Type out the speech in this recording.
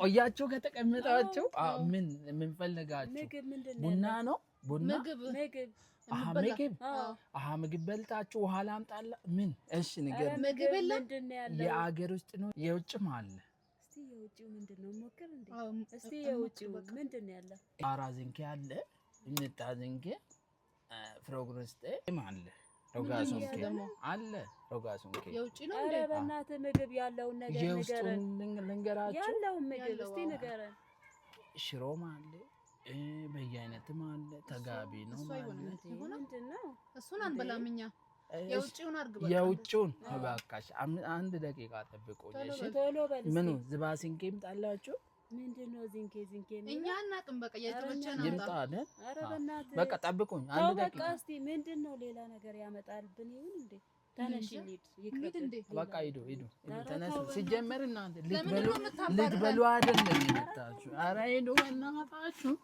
ቆያችሁ ከተቀመጣችሁ። ምን ምን ፈልጋችሁ? ምግብ ምንድን ነው? ቡና ነው ቡና ምግብ። ምግብ። አሀ ምግብ፣ አሀ ምግብ በልታችሁ ውሃ ላምጣላ ምን? እሺ ንገር። ምግብ የለም። ምንድን ነው ያለው? የአገር ውስጥ ነው የውጭም አለ። እስቲ የውጭው ምንድን ነው? ሞክር እንዴ እስቲ የውጭው ምንድን ነው ያለው? አራ ዝንኬ አለ፣ እንጣ ዝንኬ ፍሮግርስጤ አለ፣ ሮጋሶንኬ አለ፣ ሮጋሶንኬ። የውጭ ነው። ኧረ በእናትህ ምግብ ያለውን ነገር ንገረን። የውስጡን ልንገራችሁ። ያለውን ምግብ እስቲ ንገረን። ሽሮም አለ፣ በየአይነትም አለ፣ ተጋቢ ነው አለ። ምንድን ነው? እሱን አንበላም እኛ። የውጭውን አድርግ በቃ። የውጭውን እባካሽ አንድ ደቂቃ ጠብቁኝ። እሺ ቶሎ በል እስቲ። ምኑ ዝባሲንኬ ይምጣላችሁ? ምንድን ነው ዝንኬ ዝንኬ የሚለው? እኛ አናውቅም። በቃ የተመቸን አምጣ። ይምጣ አይደል? ኧረ በእናትህ በቃ ጠብቁኝ ተው አንድ በቃ ደቂቃ። እስቲ ምንድን ነው ሌላ ነገር ያመጣልብን ይሁን እንዴ? ተነሽ እንሂድ፣ እንሂድ እንዴ? ይቅርብን። በቃ ሂዱ ሂዱ ሂዱ፣ ኧረ ተነሱ። ተው በእናትህ። ሲጀመር እናንተ ለምንድን ልትበሉ ነው የምታባርረን? ልትበሉ አይደለም የመጣችሁ። ኧረ ሂዱ በእናታችሁ።